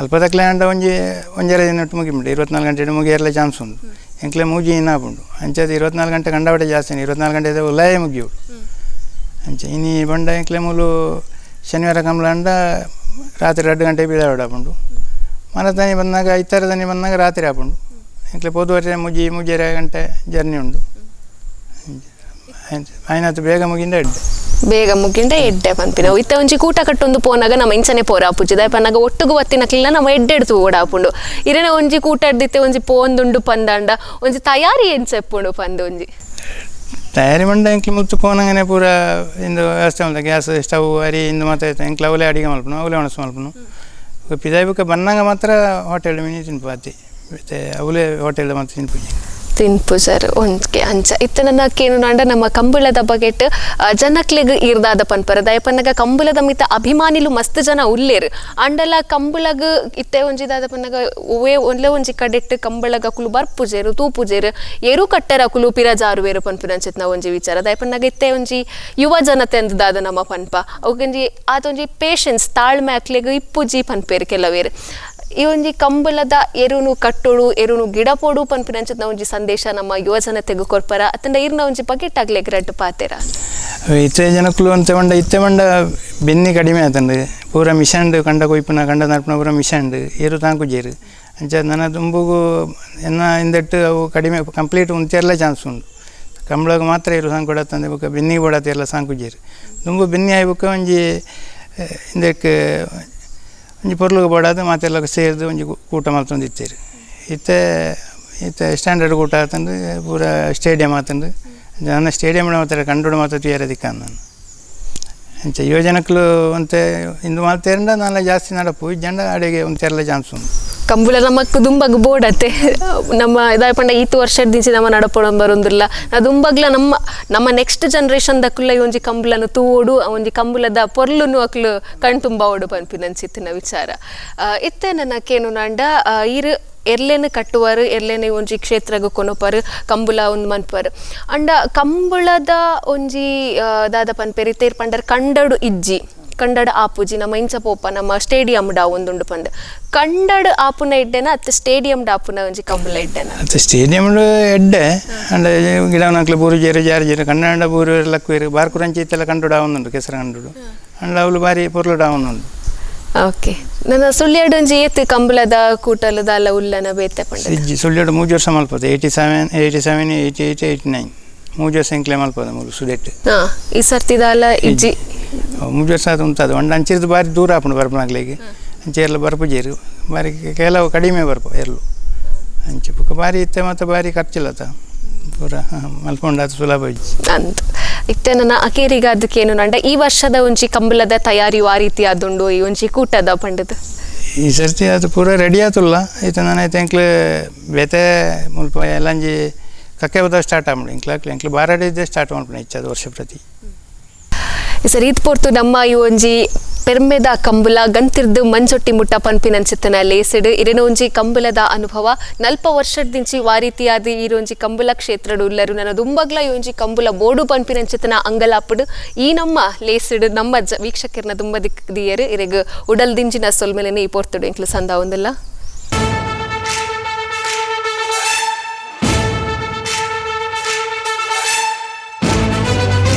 [SPEAKER 1] ಅಲ್ಪ ತಕ್ಲೆ ಅಂಡ ಒಂಜಿ ಒಂಜರೆ ದಿನ ಮುಗಿಂಡು 24 ಗಂಟೆ ಮುಗಿಯರ್ಲೆ ಚಾನ್ಸ್ ಉಂಡು. ಎಂಕ್ಲೆ ಮೂಜಿ ದಿನ ಆಪುಂಡು. ಅಂಚಾದ 24 ಗಂಟೆ ಕಂಡಬಟ್ಟೆ ಜಾಸ್ತಿ, 24 ಗಂಟೆ ಉಲಾಯ ಮುಗಿಯೋಡು. ಅಂಚ ಇನಿ ಬಂಡ ಎಂಕ್ಲೆ ಮೂಲು ಶನಿವಾರ ಕಂಬಳ ಅಂಡ ರಾತ್ರಿ 2 ಗಂಟೆ ಬೀಳಾಡ ಆಪುಂಡು. ಮನತನಿ ಬಂದಾಗ ಐತಾರದನಿ ಬಂದಾಗ ರಾತ್ರಿ ಆಪುಂಡು. ಎಂಕ್ಲೆ ಪೋದುವರೆ ಮುಜಿ ಮುಜೆರೆ ಗಂಟೆ ಜರ್ನಿ ಉಂಡು. ಆಯ್ನಾತು ಬೇಗ ಮುಗಿಂದ ಎಡ್ಡೆ
[SPEAKER 3] ಬೇಗ ಮುಗಿಂದ ಎಡ್ಡೆ ಪನ್ಪಿನ. ಇತ್ತೆ ಒಂಜಿ ಕೂಟ ಕಟ್ಟೊಂದು ಪೋನಾಗ ನಮ್ಮ ಇಂಚನೆ ಪೋರಾಪುಜಿ ದಾಯೆ ಒಟ್ಟುಗು ಬತ್ತಿನಕ್ಲೆಲ್ಲ ನಮ್ಮ ಎಡ್ಡೆ ಎಡ್ತು ಓಡಾಪುಂಡು. ಇರೆನ ಒಂಜಿ ಕೂಟ ಎಡ್ದಿತ್ತೆ ಒಂಜಿ ಪೋಂದುಂಡು ಪಂದಾಂಡ ಒಂಜಿ ತಯಾರಿ ಎಂಚೆಪ್ಪುಂಡು ಪಂದು ಒಂಜಿ
[SPEAKER 1] ತಯಾರಿ ಮಂಡ ಎಂಕ್ಲೆ ಮುತ್ತು ಪೋನಂಗನೆ ಪೂರ ಇಂದು ವ್ಯವಸ್ಥೆ ಮಲ್ತ ಗ್ಯಾಸ್ ಸ್ಟವ್ ಅರಿ ಇಂದು ಮಾತ್ರ ಇತ್ತು. ಎಂಕ್ಲೆ ಅವಲೇ ಅಡಿಗೆ ಮಲ್ಪನು, ಅವಲೇ ಒಣಸು ಮಲ್ಪನು. ಪಿದಾಯಿ ಬುಕ್ಕ ಬನ್ನಂಗ ಮಾತ್ರ ಹೋಟೆಲ್ ಮಿನಿ ತಿನ್ಪು ಅತಿ ಮತ್ತೆ ಅವಲೇ ಹೋಟೆಲ್ ಮಾತ್ರ ತಿನ್ಪು
[SPEAKER 3] ತಿನ್ಪು ಸರ್ ಒಂದ್ಕೆ ಅಂಚ. ಇತ್ತ ನನ್ನ ಕೇನುನಾಂಡ ನಮ್ಮ ಕಂಬಳದ ಬಗೆಟ್ ಜನಕ್ಲೆಗ್ ಇರ್ದಾದ ಪನ್ಪರ ದಯಪನ್ನಗ ಕಂಬಳದ ಮಿತ್ತ ಅಭಿಮಾನಿಲು ಮಸ್ತ್ ಜನ ಉಲ್ಲೇರು. ಅಂಡಲ ಕಂಬಳಗ್ ಇತ್ತೆ ಒಂಜಿದಾದ ಪನ್ನಗ ಒವೇ ಒಂದ್ಲೆ ಒಂಜಿ ಕಡೆಟ್ ಕಂಬಳಗ ಅಕುಲು ಬರ್ಪುಜೇರು ತೂಪುಜೇರು ಏರು ಕಟ್ಟರ ಅಕುಲು ಪಿರಜಾರುವೇರು ಪನ್ಪಿನಂಚಿತ್ನ ಒಂಜಿ ವಿಚಾರ. ದಯಪನ್ನಗ ಇತ್ತೆ ಒಂಜಿ ಯುವ ಜನತೆ ಅಂದದಾದ ನಮ್ಮ ಪನ್ಪ ಅವಕೊಂಜಿ ಆತೊಂಜಿ ಪೇಷನ್ಸ್ ತಾಳ್ಮೆ ಅಕ್ಲೆಗ್ ಇಪ್ಪುಜಿ ಪನ್ಪೇರು ಕೆಲವೇರು. ಈ ಒಂಜಿ ಕಂಬಳದ ಎರುನು ಕಟ್ಟೋಡು ಎರುನು ಗಿಡ ಪೋಡು ಪನ್ಪಿನಂಚಿತ್ನ ಒಂಜಿ ಸಂದೇಶ ನಮ್ಮ ಯುವ ಜನತೆಗೂ ಕೊರ್ಪರ ಅತ್ತಂಡ ಇರ್ನ ಒಂಜಿ ಬಕೆಟ್ ಆಗ್ಲೆ ರಡ್ಡು ಪಾತೆರ.
[SPEAKER 1] ಇತ್ತೆ ಜನಕ್ಕಲು ಅಂತ ಬಂಡ ಇತ್ತೆ ಬಂಡ ಬೆನ್ನಿ ಕಡಿಮೆ ಆತಂಡು ಪೂರ ಮಿಷನ್ಡ್ ಕಂಡ ಕೊಯ್ಪುನ ಕಂಡ ನಡ್ಪುನ ಪೂರ ಮಿಷನ್ಡ್ ಏರು ತಾಂಕುಜೇರು. ಅಂಚ ನನ್ನ ದುಂಬುಗು ಎನ್ನ ಹಿಂದೆಟ್ಟು ಅವು ಕಡಿಮೆ ಕಂಪ್ಲೀಟ್ ಉಂತೇರ್ಲ ಚಾನ್ಸ್ ಉಂಡು. ಕಂಬಳಗ ಮಾತ್ರ ಏರು ಸಾಂಕೊಡತ್ತಂದೆ ಬೊಕ್ಕ ಬೆನ್ನಿಗೆ ಬೋಡತ್ತೇರ್ಲ ಸಾಂಕುಜೇರು. ದುಂಬು ಬೆನ್ನಿ ಆಯ್ಬೊಕ್ಕ ಒಂಜಿ ಹಿಂದಕ್ಕೆ ಒಂಜಿ ಪೊರ್ಲುಗು ಬೋಡಾದ ಮಾತೆಲ್ಲ ಸೇರಿದು ಒಂಜಿ ಕೂಟ ಮಲ್ತೊಂದು ಇತ್ತೀರು. ಇತ್ತೆ ಇತ್ತೆ ಸ್ಟ್ಯಾಂಡರ್ಡ್ ಕೂಟ ಆತಂದು ಪೂರ ಸ್ಟೇಡಿಯಂ ಆತಂದು ನನ್ನ ಸ್ಟೇಡಿಯಂ ಮಾತ್ರ ಕಂಡುಡು ಮಾತ್ರ ತುಯರ ದಿಕ್ಕಾನ ನಾನು. ಅಂಚ ಯುವಜನಕ್ಕಲು ಒಂತೆ ಇಂದು ಮಾತೇರಂಡ ನಾಳೆ ಜಾಸ್ತಿ ನಡಪು ಜಂಡ ಅಡಿಗೆ ಒಂತೆರ್ಲ ಚಾನ್ಸ್ ಉಂಡು.
[SPEAKER 3] ಕಂಬುಲ ನಮ್ಮಕ್ಕು ದುಂಬಗ್ ಬೋಡತ್ತೆ ನಮ್ಮ ಇದಾಯ ಪಂಡ ಈತು ವರ್ಷದ ದಿಂಚಿ ನಮ್ಮ ನಡಪೊಡ ಬರೊಂದಿಲ್ಲ. ದುಂಬಗ್ಲ ನಮ್ಮ ನಮ್ಮ ನೆಕ್ಸ್ಟ್ ಜನರೇಷನ್ ದಕ್ಕುಲ್ಲ ಈ ಒಂಜಿ ಕಂಬುಲನು ತೂವೋಡು ಒಂಜಿ ಕಂಬುಲದ ಪೊರ್ಲುನು ಅಕ್ಲು ಕಣ್ ತುಂಬ ಓಡು ಪನ್ಪಿನಂಚಿತ್ತಿನ ವಿಚಾರ. ಇತ್ತೆ ನನ್ನ ಕೇನುನಾಂಡ ಈರು ಎರ್ಲೆನು ಕಟ್ಟುವರು ಎರ್ಲೆನೆ ಒಂಜಿ ಕ್ಷೇತ್ರಗ್ ಕೊನೊಪರು ಕಂಬುಲ ಒಂದು ಮನ್ಪರು ಅಂಡ ಕಂಬುಳದ ಒಂಜಿ ದಾದ ಪನ್ಪೇರಿ ತೇರ್ ಪಂಡರ್ ಕಂಡಡು ಇಜ್ಜಿ ಕಂಡಡ ಆಪುಜಿ ನಮ್ಮ ಇಂಚ ಪೋಪ ನಮ್ಮ ಸ್ಟೇಡಿಯಂ ಡಾ ಒಂದುಂಡು ಪಂಡ ಕಂಡಡ್ ಆಪುನ ಇಡ್ಡೆನ ಅತ್ತ ಸ್ಟೇಡಿಯಂ ಡಾಪುನ ಒಂಜಿ ಕಂಬುಲ ಇಡ್ಡೆನ
[SPEAKER 1] ಅತ್ತ ಸ್ಟೇಡಿಯಂ ಎಡ್ಡೆ ಅಂಡ ಗಿಡವನಕ್ಲೆ ಬೂರು ಜೇರು ಜಾರು ಜೇರು ಕನ್ನಡ ಬೂರು ಲಕ್ವೇರು ಬಾರ್ಕುರಂಚಿ ಇತ್ತೆಲ್ಲ ಕಂಡು ಡಾವೊಂದುಂಡು ಕೆಸರು ಕಂಡುಡು ಅಂಡ ಅವಳು ಬಾರಿ ಪೊರ್ಲು ಡಾವೊಂದುಂಡು.
[SPEAKER 3] ಓಕೆ ನನ್ನ ಸುಳ್ಯಾಡು ಒಂಜಿ ಏತ್ ಕಂಬಳದ ಕೂಟಲದ ಅಲ್ಲ ಉಲ್ಲನ ಬೇತೆ ಪಂಡ
[SPEAKER 1] ಇಜ್ಜಿ ಸುಳ್ಯಾಡು ಮೂಜು ವರ್ಷ ಮಲ್ಪದ 87 87 88 89 ಮೂಜು ವರ್ಷ ಎಂಕ್ಲೆ ಮಲ್ಪದ ಮೂಲು ಸುಡೆಟ್.
[SPEAKER 3] ಈ ಸರ್ತಿದ ಅಲ್ಲ ಇಜ್ಜಿ
[SPEAKER 1] ಮೂಜು ವರ್ಷ ಅದು ಉಂಟದು ಒಂಡು ಅಂಚಿರ್ದು ಬಾರಿ ದೂರ ಆಪುಂಡು ಬರ್ಪನಾಗ್ಲಿಗೆ ಅಂಚೆರ್ಲ ಬರ್ಪುಜೇರು ಬಾರಿ ಕೆಲವು ಕಡಿಮೆ ಬರ್ಪು ಎರ್ಲು ಅಂಚೆ ಬೊಕ್ಕ ಬಾರಿ ಇತ್ತೆ ಮತ್ತು ಬಾರಿ ಖರ್ಚಿಲ್ಲತ ಪೂರ ಮಲ್ಪೊಂಡು ಅದು ಸುಲಭ ಇಜ್ಜಿ
[SPEAKER 3] ಅಂತ. ಇತ್ತೆ ನನ್ನ ಅಕೇರಿಗ ಅದಕ್ಕೇನು ನಂಡ ಈ ವರ್ಷದ ಒಂಜಿ ಕಂಬಳದ ತಯಾರಿ ಆ ರೀತಿ ಆದುಂಡು ಈ ಒಂಜಿ ಕೂಟದ ಪಂಡದ
[SPEAKER 1] ಈ ಸರ್ತಿ ಅದು ಪೂರ ರೆಡಿ ಆತುಲ್ಲ ಇತ್ತೆ ನಾನು ಐತೆ ಎಂಕ್ಲೆ ಬೇತೆ ಮುಲ್ಪ ಎಲ್ಲಂಜಿ ಕಕ್ಕೆ ಬದ ಸ್ಟಾರ್ಟ್ ಆಮಡು ಎಂಕ್ಲೆ ಎಂಕ್ಲೆ ಬಾರಾಡಿದ್ದೆ ಸ್ಟಾರ್ಟ್ ಮಾಡ್ಪುಣ ಹೆಚ್ಚಾದ ವರ್ಷ ಪ್ರತಿ.
[SPEAKER 3] ಸರ್ ಈತ್ ಪೊರ್ತು ನಮ್ಮ ಈ ಒಂಜಿ ಪೆರ್ಮೆದ ಕಂಬುಲ ಗಂತಿರ್ದು ಮಂಜೊಟ್ಟಿ ಮುಟ್ಟ ಪನ್ಪಿನಂಚಿತ್ತನ ಲೇಸಿಡ್ ಇರೆನ ಒಂಜಿ ಕಂಬುಲದ ಅನುಭವ ನಲ್ಪ ವರ್ಷದಿಂಚಿ ವಾರೀತಿಯಾದ ಈರೊಂಜಿ ಕಂಬುಲ ಕ್ಷೇತ್ರಡು ಉಲ್ಲರು ನನ್ನ ದುಂಬಗ್ಲ ಈ ಒಂಜಿ ಕಂಬುಲ ಬೋಡು ಪನ್ಪಿನಂಚಿತ್ತನ ಅಂಗಲಾಪುಡು ಈ ನಮ್ಮ ಲೇಸಿಡ್ ನಮ್ಮ ವೀಕ್ಷಕರ್ನ ದುಂಬ ದಿಕ್ದಿಯರು ಇರೆಗ್ ಉಡಲ್ ದಿಂಜಿನ ಸೊಲ್ಮೆಲೆನೆ ಈ ಪೊರ್ತುಡು ಎಂಕ್ಲು ಸಂದ ಒಂದಲ್ಲ.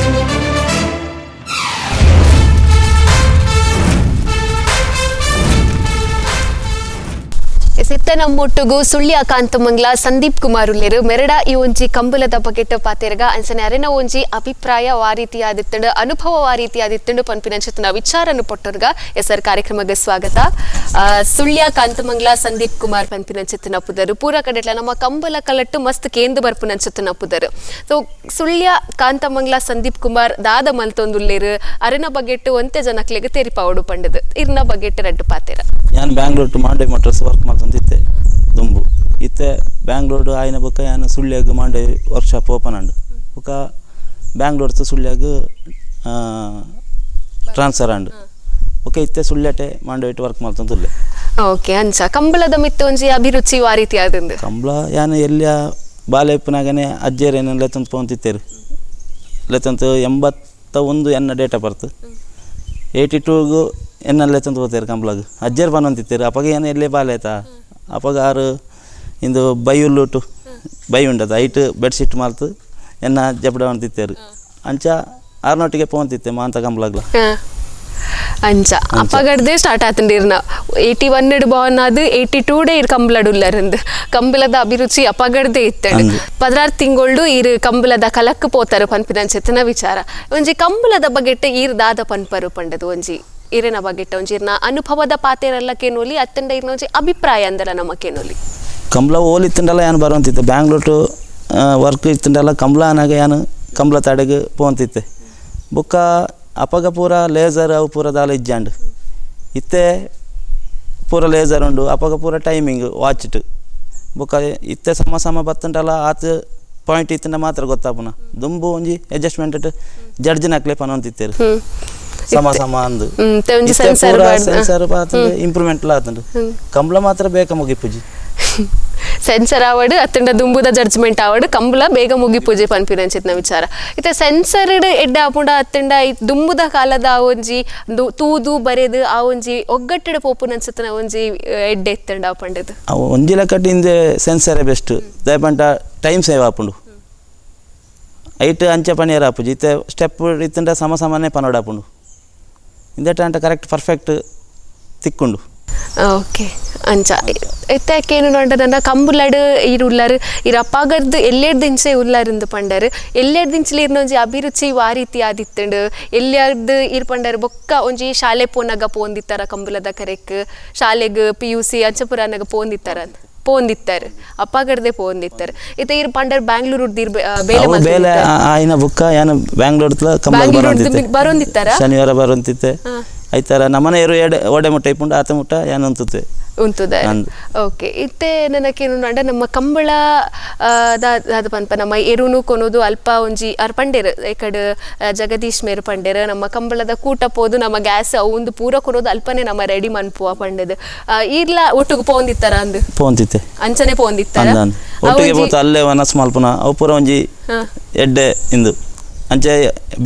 [SPEAKER 3] ಸಿತ್ತ ನಮ್ಮೊಟ್ಟುಗು ಸುಳ್ಯ ಕಾಂತಮಂಗ್ಲ ಸಂದೀಪ್ ಕುಮಾರ್ ಉಲ್ಲೇರು ಮೆರಡ ಈ ಒಂಜಿ ಕಂಬುಲದ ಬಗೆಟ್ ಪಾತೆರ್ಗ ಅಂಚನೆ ಅರೆನ ಒಂಜಿ ಅಭಿಪ್ರಾಯ ವಾ ರೀತಿಯಾದಿತ್ತಂಡು ಅನುಭವ ವಾ ರೀತಿಯಾದಿತ್ತಂಡು ಪನ್ಪಿನಂಚಿತ್ತಿನ ವಿಚಾರನು ಪೊಟ್ಟರ್ಗ ಎಸ್ ಸರ್ ಕಾರ್ಯಕ್ರಮಕ್ಕೆ ಸ್ವಾಗತ. ಸುಳ್ಯ ಕಾಂತಮಂಗ್ಲ ಸಂದೀಪ್ ಕುಮಾರ್ ಪನ್ಪಿನಂಚಿತ್ತಿನ ಪುದರು ಪೂರ ಕಡೆಟ್ಲ ನಮ್ಮ ಕಂಬುಲ ಕಲಟ್ಟು ಮಸ್ತ್ ಕೇಂದು ಬರ್ಪುನಂಚಿತ್ತಿನ ಪುದರು. ಸೊ ಸುಳ್ಯ ಕಾಂತಮಂಗ್ಲ ಸಂದೀಪ್ ಕುಮಾರ್ ದಾದ ಮಲ್ತೊಂದುಲ್ಲೇರು ಅರೆನ ಬಗೆಟ್ ಒಂತೆ ಜನಕ್ಲೆಗ್ ತೆರಿಪಾವಡು ಪಂಡದು ಇರ್ನ ಬಗೆಟ್ ರಡ್ಡು ಪಾತೆರ.
[SPEAKER 2] ಯಾನ್ Bangalore to Mandovi motors work ಮಲ್ತೊಂದಿತ್ತೆ ದುಂಬು ಇತ್ತೆ ಬ್ಯಾಂಗ್ಳೂರು ಆಯ್ನ ಬೊಕ್ಕ ಯಾನ್ ಸುಳ್ಯಗ್ ಮಾಂಡವಿ ವರ್ಕ್ಶಾಪ್ ಓಪನ್ ಆಂಡ್ ಬೊಕ್ಕ ಬ್ಯಾಂಗ್ಳೂರ್ ಟು ಸುಳ್ಯಗ್ ಟ್ರಾನ್ಸ್ಫರ್ ಆಂಡ್ ಬೊಕ್ಕ ಇತ್ತೆ ಸುಳ್ಯಟೆ ಮಾಂಡವಿಟ್ ವರ್ಕ್ ಮಲ್ತೊಂದುಲ್ಲೆ.
[SPEAKER 3] ಓಕೆ ಅಂಚ ಕಂಬಳದ ಮಿತ್ತ ಒಂಜಿ ಅಭಿರುಚಿ ವಾ ರೀತಿ ಆದಂದು
[SPEAKER 2] ಕಂಬಳ ಯಾನ್ ಎಲ್ಲಿಯ ಬಾಲೆ ಇಪ್ಪುನಾಗನೆ ಅಜ್ಜೇರು ಏನೇನು ಲೆತ್ತೊಂದು ಪೋಂತಿತ್ತೇರು ಲೆತ್ತೊಂತು 81 ಎನ್ನ date of birth 82 ಎನ್ನ ಲೆತ್ತೊಂದು ಪೋತೇರು ಕಂಬ್ಲಾಗ ಅಜ್ಜೇರು ಪನೊಂತಿತ್ತೇರು ಅಪಗ ಏನು ಎಲ್ಲೇ ಬಾಲೆ ಆಯ್ತಾ ಅಪಗ ಆರು ಇಂದು ಬೈಯುಲ್ಲುಟು ಬೈ ಉಂಡದ ಐಟ್ ಬೆಡ್ಶೀಟ್ ಮಾಲ್ತು ಎನ್ನ ಜಪಡ ಅಂತಿತ್ತೇರು ಅಂಚ ಆರ್ನೊಟ್ಟಿಗೆ ಪೋಂತಿತ್ತೆ ಮಾಂತ ಕಂಬ್ಲಾಗ್ಲ
[SPEAKER 3] ಅಂಚ ಅಪ್ಪಗಡ್ದೆ ಸ್ಟಾರ್ಟ್ ಆತಂಡಿರ್ನ 81 ಬಾನ್ ಅದು 82 ಡೇ ಇರ್ ಕಂಬಲಡುಲ್ಲರಂದು ಕಂಬಲದ ಅಭಿರುಚಿ ಅಪಗಡ್ದೆ ಇತ್ತಂಡು
[SPEAKER 2] ಅಂದು.
[SPEAKER 3] 16 ತಿಂಗಳು ಇರು ಕಂಬಲದ ಕಲಕ್ ಪೋತಾರು ಪನ್ಪಿನ ಚೆತ್ತನ ವಿಚಾರ ಒಂಜಿ ಕಂಬಲದ ಬಗೆಟ್ ಈರ್ ದಾದ ಪನ್ಪರು ಪಂಡದು ಒಂಜಿ ಇರೆನ ಬಗೆಟ್ ಒಂಜಿ ಇರ್ನ ಅನುಭವದ ಪಾತೆರೆಲ್ಲ ಕೇನೋಲಿ ಅತ್ತಂಡ ಇರ್ನ ಒಂಜಿ ಅಭಿಪ್ರಾಯ ಅಂದರ ನಮ್ಮ ಕೇನೋಲಿ.
[SPEAKER 2] ಕಂಬಳ ಓಲಿ ಇತ್ತಂಡಲ್ಲ ಯಾನು ಬರೋಂತಿತ್ತೆ ಬ್ಯಾಂಗ್ಳೂರ್ ಟು ವರ್ಕ್ ಇತ್ತಂಡಲ್ಲ ಕಂಬಳ ಅನಾಗ ಯಾನು ಕಂಬಳ ತಡೆಗೆ ಪೋಂತಿತ್ತೆ ಬುಕ್ಕ ಅಪಗ ಪೂರ ಲೇಸರ್ ಅವು ಪೂರ ದಾಲ ಇಜ್ಜಾಂಡ್ ಇತ್ತೆ ಪೂರ ಲೇಸರ್ ಉಂಡು ಅಪಗ ಪೂರ ಟೈಮಿಂಗ್ ವಾಚ್ಟ್ ಬುಕ್ಕ ಇತ್ತೆ ಸಮ ಸಮ ಬತ್ತಂಡಲ್ಲ ಆತ ಪಾಯಿಂಟ್ ಇತ್ತಂಡ ಮಾತ್ರ ಗೊತ್ತಾಪುನ ದುಂಬು ಒಂಜಿ ಅಡ್ಜಸ್ಟ್ಮೆಂಟ್ ಜಡ್ಜ್ ನಕ್ಲೆ ಪನೊಂತಿತ್ತೇರು ಸಮ ಸಮ ಅಂದು
[SPEAKER 3] ಒಂಜಿ ಸೆನ್ಸರ್
[SPEAKER 2] ಸೆನ್ಸರ್ ಇಂಪ್ರೂವ್ಮೆಂಟ್ ಆತಂಡು ಕಂಬಳ ಮಾತ್ರ ಬೇಕ ಮುಗಿಪುಜಿ
[SPEAKER 3] ಸೆನ್ಸರ್ ಆವಡು ಅತ್ತಂಡ ದುಂಬುದ ಜಡ್ಜ್ಮೆಂಟ್ ಆವಡು ಕಂಬಳ ಬೇಗ ಮುಗಿ ಪೂಜೆ ಪನ್ಪಿನಂಚಿತ್ನ ವಿಚಾರ ಇತ್ತೆ ಸೆನ್ಸರ್ ಎಡ್ಡೆ ಆಪುಂಡ ಅತ್ತಂಡ ದುಂಬುದ ಕಾಲದ ಆ ಒಂಜಿ ತೂದು ಬರೆದು ಆ ಒಂಜಿ ಒಗ್ಗಟ್ಟಡ ಪೋಪುನಂಚಿತ್ನ ಒಂಜಿ ಎಡ್ಡೆ ಇತ್ತಂಡ ಪಂಡದು
[SPEAKER 2] ಅವು ಒಂಜಿ ಲೆಕ್ಕಟ್ ಹಿಂದೆ ಸೆನ್ಸರೇ ಬೆಸ್ಟ್ ದಯಪಂಟ ಟೈಮ್ ಸೇವ್ ಆಪುಂಡು ಐಟ್ ಅಂಚೆ ಪನಿಯರ್ ಆಪುಜಿ ಇತ್ತೆ ಸ್ಟೆಪ್ ಇತ್ತಂಡ ಸಮ ಸಮನೆ ಪನೋಡ್ ಆಪುಂಡು ಇಂದೆಟ ಅಂಟ ಕರೆಕ್ಟ್ ಪರ್ಫೆಕ್ಟ್ ತಿಕ್ಕುಂಡು.
[SPEAKER 3] ಓಕೆ ಅಂಚ ಇತ್ತೇನು ನೋಡ ಕಂಬುಲಡು ಈರು ಉಲ್ಲಾರು ಇರ ಅಪ್ಪಾಗರ್ದು ಎಲ್ಲೆಡ್ ದಿಂಚೆ ಉಲ್ಲಾರಿಂದು ಪಂಡರು ಎಲ್ಲೆಡ್ ದಿಂಚಲಿ ಇರ್ನ ಒಂಜಿ ಅಭಿರುಚಿ ವಾ ರೀತಿ ಆದಿತ್ತಂಡು ಎಲ್ಲಿಯರ್ದು ಇರ್ ಪಂಡರು ಬೊಕ್ಕ ಒಂಜಿ ಶಾಲೆ ಪೋನಾಗ ಪೋಂದಿತ್ತಾರ ಕಂಬುಲದ ಕರೆಕ್ ಶಾಲೆಗ್ PUC ಅಂಚಪುರನಾಗ ಪೋಂದಿತ್ತಾರ ಪೋಂದಿತ್ತಾರೆ ಅಪ್ಪಗರ್ದೆ ಪೋಂದಿತ್ತಾರೆ ಇತ್ತ ಇರ್ ಪಂಡರ್ ಬ್ಯಾಂಗ್ಳೂರ್ ಬೇಲೆ
[SPEAKER 2] ಬೇಲೆ ಆಯ್ನ ಬುಕ್ಕ ಏನು ಬ್ಯಾಂಗ್ಳೂರ್ ಕಂಬಳ
[SPEAKER 3] ಬರೋಂದಿತ್ತಾರ
[SPEAKER 2] ಶನಿವಾರ ಬರೋಂತಿತ್ತೆ ಐತಾರ ನಮ್ಮನೆ ಇರು ಎಡೆ ಒಡೆ ಮುಟ್ಟ ಇಪ್ಪುಂಡು ಆತ ಮುಟ್ಟ ಏನು ಅಂತುತ್ತೆ
[SPEAKER 3] ಉಂತುದ. ಓಕೆ ಇತ್ತೆ ನನಕೇನು ಅಂಡ ನಮ್ಮ ಕಂಬಳ ದಾದ ಪನ್ಪ ನಮ್ಮ ಎರುನು ಕೊನೋದು ಅಲ್ಪ ಒಂಜಿ ಅರ್ ಪಂಡೇರು ಏಕಡ್ ಜಗದೀಶ್ ಮೇರು ಪಂಡೇರು ನಮ್ಮ ಕಂಬಳದ ಕೂಟ ಪೋದು ನಮ್ಮ ಗ್ಯಾಸ್ ಒಂದು ಪೂರ ಕೊನೋದು ಅಲ್ಪನೆ ನಮ್ಮ ರೆಡಿ ಮನ್ಪುವ ಪಂಡದು ಈರ್ಲ ಒಟ್ಟುಗು ಪೋಂದಿತ್ತಾರ ಅಂದು
[SPEAKER 2] ಪೋಂತಿತ್ತೆ
[SPEAKER 3] ಅಂಚನೆ ಪೋಂದಿತ್ತಾರ
[SPEAKER 2] ಒಟ್ಟಿಗೆ ಪೋತು ಅಲ್ಲೇ ವನಸ್ ಮಲ್ಪುನ ಅವು ಪೂರ ಒಂಜಿ ಎಡ್ಡೆ ಇಂದು ಅಂಚೆ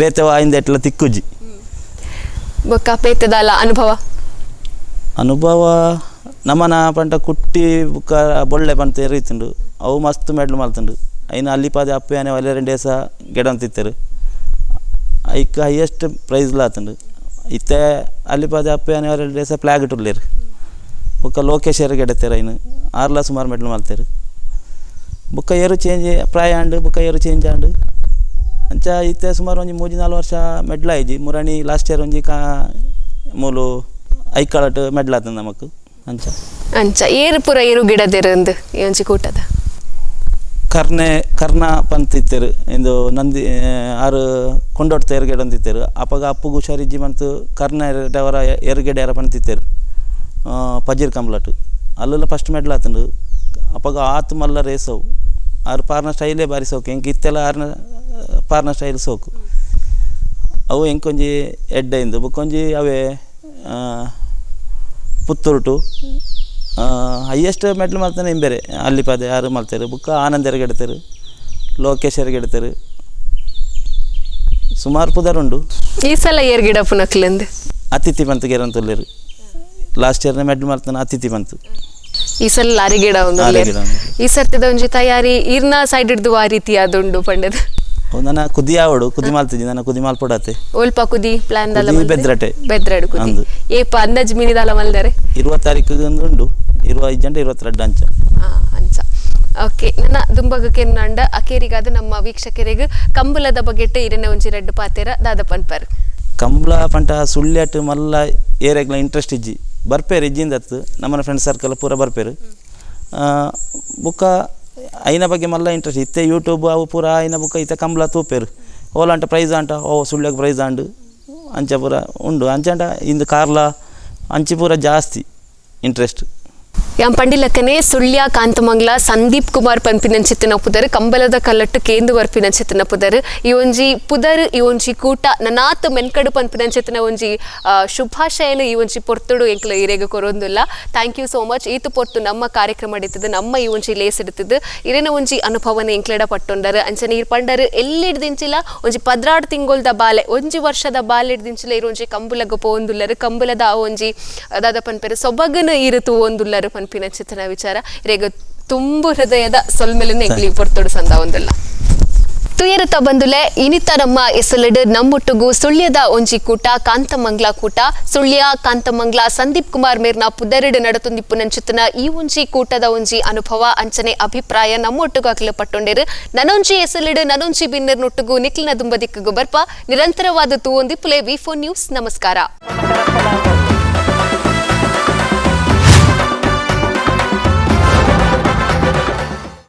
[SPEAKER 2] ಬೇತೆ ವಾಯಿಂದ ಎಟ್ಲ ತಿಕ್ಕುಜಿ
[SPEAKER 3] ಬೊಕ್ಕ ಪೇತದಲ್ಲ ಅನುಭವ
[SPEAKER 2] ಅನುಭವ ನಮ್ಮನ ಪಂಟ ಕುಟ್ಟಿ ಬುಕ್ಕ ಬೊಳ್ಳೆ ಪಂತ ಎರಿತುಂಡು ಅವು ಮಸ್ತ್ ಮೆಡ್ಲು ಮಲ್ತುಂಡು ಐನ ಅಲ್ಲಿಪಾದೆ ಅಪ್ಪೆ ಒಲೆ 2 ಡೇಸ ಗೆಡಂತಿತ್ತರು ಐಕ್ ಹೈಯೆಸ್ಟ್ ಪ್ರೈಸ್ಲ ಆತುಂಡು ಇತ್ತೆ ಅಲ್ಲಿಪಾದೆ ಅಪ್ಪೆ 2 ಡೇಸ ಫ್ಲಾಗ್ ಇಟ್ಟುಲ್ಲೇರು ಬುಕ್ಕ ಲೋಕೇಶ್ ಗೆಡತ್ತೇರು ಐನು ಆರ್ಲ ಸುಮಾರು ಮೆಡ್ಲು ಮಲ್ತೇರು ಬುಕ್ಕ ಏರು ಚೇಂಜ್ ಪ್ರಾಯ ಆಂಡು ಬುಕ್ಕ ಏರು ಚೇಂಜ್ ಆಂಡು ಅಂಚ ಇತ್ತೆ ಸುಮಾರು ಒಂಜಿ 3-4 ವರ್ಷ ಮೆಡ್ಲ ಆಯ್ಜಿ ಮುರಾಣಿ ಲಾಸ್ಟ್ ಇಯರ್ ಒಂಜಿ ಕಾ ಮೂಲು ಐಕಾಳಟ್ ಮೆಡ್ಲ ಆತಂದು ನಮಕ್ ಅಂಚ
[SPEAKER 3] ಅಂಚ ಏರು ಪೂರ ಏರು ಗಿಡದಿರಂದು ಈ ಒಂಜಿ ಕೂಟದ
[SPEAKER 2] ಕರ್ನೆ ಕರ್ಣ ಪಂತಿತ್ತೇರು ಇಂದು ನಂದಿ ಆರು ಕೊಂಡೊಡ್ತ ಎರುಗಡೆ ಅಂತಿತ್ತೇರು ಅಪಗ ಅಪ್ಪು ಹುಷಾರಿಜ್ಜಿ ಮಂತು ಕರ್ಣ ಅವರ ಎರುಗಡೆ ಯಾರ ಪಂತಿತ್ತೇರು ಪಜೀರ್ ಕಂಬ್ಲಟ್ ಅಲ್ಲೆಲ್ಲ ಫಸ್ಟ್ ಮೆಡ್ಲ ಆತಂಡು ಅಪಗ ಆತು ಮಲ್ಲ ರೇಸವು ಆರು ಪಾರ್ನ ಸ್ಟೈಲೇ ಬಾರಿ ಸೋಕು ಎಂಕ್ ಇತ್ತೆಲ್ಲ ಆರ್ನ ಪಾರ್ನ ಸ್ಟೈಲ್ ಸೋಕು ಅವು ಎಂಕೊಂಜಿ ಎಡ್ಡೆ ಇಂದು ಬೊಕ್ಕೊಂಜಿ ಅವೇ ಪುತ್ತೂರುಟು ಹೈಯೆಸ್ಟ್ ಮೆಡ್ಲ್ ಮಲ್ತಾನೆ ಇಂಬೇರೆ ಅಲ್ಲಿಪಾದೆ ಯಾರು ಮಲ್ತೇರು ಬುಕ್ಕ ಆನಂದ್ ಎರಗೆಡ್ತೇರು ಲೋಕೇಶ್ ಎರಗೆಡ್ತೇರು ಸುಮಾರು ಪುದರುಂಡು.
[SPEAKER 3] ಈ ಸಲ ಏರ್ಗಿಡ ಪುನಕ್ಲೆಂದು
[SPEAKER 2] ಅತಿಥಿ ಬಂತು ಗೆರಂತುಲ್ಲೇರು ಲಾಸ್ಟ್ ಇಯರ್ನ ಮೆಡ್ಲ್ ಮಲ್ತಾನೆ ಅತಿಥಿ ಬಂತು
[SPEAKER 3] ಈ ಸಲ ಲಾರಿ ಗಿಡ ಒಂದು ಈ ಸರ್ತಿದ ಒಂಜಿ ತಯಾರಿ ಇರ್ನ ಸೈಡ್ ಹಿಡ್ದು ಆ ರೀತಿ ಅದುಂಡು ಪಂಡದ
[SPEAKER 2] ನನ್ನ ಕುದಿ ಆವಡು ಕುದಿ ಮಾಲ್ತಿದ್ದಿ ನನ್ನ ಕುದಿ ಮಾಲ್ಪಡಾತೆ
[SPEAKER 3] ಒಲ್ಪ ಕುದಿ ಪ್ಲಾನ್ ದಲ್ಲ
[SPEAKER 2] ಬೆದ್ರಟೆ
[SPEAKER 3] ಬೆದ್ರಡು ಕುದಿ ಏಪ ಅಂದಾಜ್ ಮಿನಿದಾಲ ಮಲ್ದರೆ
[SPEAKER 2] 20 ತಾರೀಕು ಉಂಡು 25 ಅಂಡ 22 ಅಂಚ
[SPEAKER 3] ಅಂಚ. ಓಕೆ ನನ್ನ ದುಂಬಗಕ್ಕೆ ನಂಡ ಅಕೇರಿಗಾದ ನಮ್ಮ ವೀಕ್ಷಕರಿಗೆ ಕಂಬಳದ ಬಗೆಟ್ ಇರನೆ ಒಂಜಿ ರೆಡ್ ಪಾತೆರ ದಾದ ಪನ್ಪರ್
[SPEAKER 2] ಕಂಬಳ ಪಂಟ ಸುಳ್ಯಾಟ್ ಮಲ್ಲ ಏರಿಯಾಗ್ಲ ಇಂಟ್ರೆಸ್ಟ್ ಇಜ್ಜಿ ಬರ್ಪೇರು ಇಜ್ಜಿಂದತ್ತು ನಮ್ಮನ ಫ್ರೆಂಡ್ ಸರ್ಕಲ್ ಪೂರ ಬರ್ಪೇರು ಬುಕ್ಕ ಐನ ಬಗ್ಗೆ ಮಲ್ಲ ಇಂಟ್ರೆಸ್ಟ್ ಇತ್ತೆ ಯೂಟ್ಯೂಬ್ ಅವು ಪೂರ ಐನ ಬುಕ್ಕ ಇತ್ತೆ ಕಂಬಳ ತೂಪೇರು ಓಲ ಅಂಟ ಪ್ರೈಸ್ ಅಂಟ ಓ ಸುಳ್ಯಾಗ ಪ್ರೈಸ್ ಆಂಡು ಅಂಚ ಪೂರ ಉಂಡು ಅಂಚಂಟ ಇಂದು ಕಾರ್ಲ ಅಂಚಿ ಪೂರ ಜಾಸ್ತಿ ಇಂಟ್ರೆಸ್ಟ್.
[SPEAKER 3] ಯಾನ್ ಪಂಡಿಲಕ್ಕನೆ ಸುಳ್ಯ ಕಾಂತಮಂಗ್ಲ ಸಂದೀಪ್ ಕುಮಾರ್ ಪನ್ಪಿನಂಚಿತ್ತಿನ ಪುದರ್ ಕಂಬಲದ ಕಲ್ಲಟ್ಟು ಕೇಂದು ಬರ್ಪಿನಂಚಿತ್ತಿನ ಪುದರ್. ಈ ಒಂಜಿ ಪುದರ್, ಈ ಒಂಜಿ ಕೂಟ ನನಾತ್ ಮೆನ್ಕಡು ಪನ್ಪಿನಂಚಿತ್ತಿನ ಒಂಜಿ ಶುಭಾಶಯನು ಈ ಒಂಜಿ ಪೊರ್ತುಡು ಎಂಕ್ಲ ಇರೆಗ್ ಕೊರೊಂದುಲ್ಲ. Thank you so much. ಈತು ಪೊರ್ತು ನಮ್ಮ ಕಾರ್ಯಕ್ರಮ ಇಡ್ತದೆ, ನಮ್ಮ ಈ ಒಂಜಿ ಲೇಸ್ ಇಡ್ತದೆ, ಇರೆನ ಒಂಜಿ ಅನುಭವನ ಎಂಕ್ಲೆಡ ಪಟ್ಟೊಂಡರ್. ಅಂಚನೆ ಈರ್ ಪಂಡರ್ ಎಲ್ಲಿಡ್ದಿಂಚಿಲ ಒಂಜಿ 12 ತಿಂಗೊಲ್ದ ಬಾಲೆ, ಒಂಜಿ ವರ್ಷದ ಬಾಲೆ ಇಡ್ದಿಂಚಿಲ ಇರ್ ಒಂಜಿ ಕಂಬುಲಗ್ ಪೋವೊಂದುಲ್ಲರ್. ಕಂಬುಲದ ಆ ಒಂಜಿ ದಾದ ಪನ್ಪೆರ್ ಸೊಬಗನು ಈರ್ ತೂವೊಂದುಲ್ಲರ್ ಪನ್ಪಿನ ಚಿತ್ತನ ವಿಚಾರ. ಇರೆಗ್ ತುಂಬು ಹೃದಯದ ಸೊಲ್ಮೆಲನ್ನು ಎಂಕ್ಲಿ ಪೊರ್ತುಡು ಸಂದಾವೊಂದುಲ್ಲ. ತುಯರುತ ಬಂದುಲೆ ಇನಿತ ನಮ್ಮ ಎಸಲಡ್ ನಮ್ಮೊಟ್ಟುಗು ಸುಳ್ಯದ ಒಂಜಿ ಕೂಟ ಕಾಂತಮಂಗ್ಲ ಕೂಟ, ಸುಳ್ಯ ಕಾಂತಮಂಗ್ಲ ಸಂದೀಪ್ ಕುಮಾರ್ ಮೇರ್ನ ಪುದರಿಡ್ ನಡತೊಂದಿಪ್ಪುನಂಚಿತ್ತಿನ ಈ ಒಂಜಿ ಕೂಟದ ಒಂಜಿ ಅನುಭವ ಅಂಚನೆ ಅಭಿಪ್ರಾಯ ನಮ್ಮೊಟ್ಟುಗು ಅಕ್ಲು ಪಟ್ಟೊಂಡೆರು. ನನೊಂಜಿ ಎಸಲಡ್ ನನೊಂಜಿ ಬಿನ್ನರ್ ನೊಟ್ಟುಗು ನಿಕ್ಲಿನ ದುಂಬದಿಕ್ಕು ಬರ್ಪ ನಿರಂತರವಾದ ತೂವೊಂದಿಪ್ಪುಲೆ ವಿ4 ನ್ಯೂಸ್. ನಮಸ್ಕಾರ.